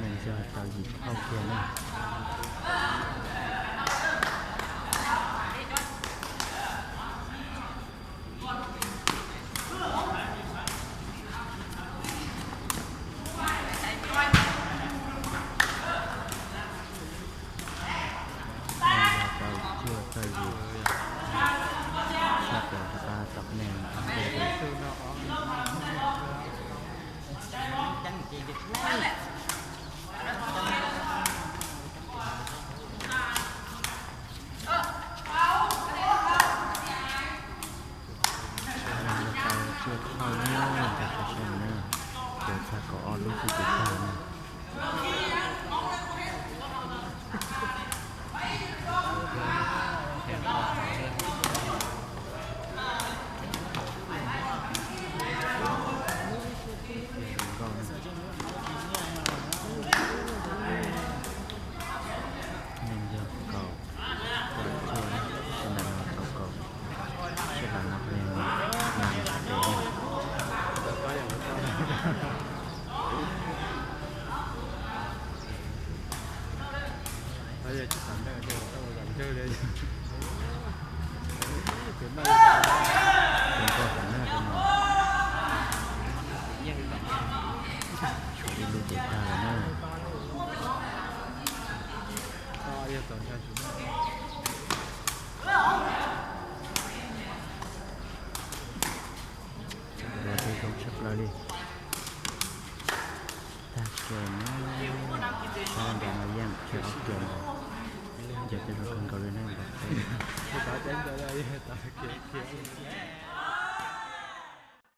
Neeg yog rau yim phauj kiag na. Neeg yog rau cuaj txog yim. Sab plaws rov qab tom neeg. Sab no yog tau cuaj phauj na, tau sab no na, ces txog kaum ob lub xwb ces tag na. Neeg yog kaum, kaum cuaj, sab nram no tau kaum, sab nram no neeg nees nkaum tes na. Tus nkauj tom neeg no, tshuav ib lub ces tag lawm na. Dua tej zoo tshaj plaws li. Tag kiag na, sab nram no yeej tshuav ob kiag ntawd. Nco tej zoo kawg nkaus li na, npam teb.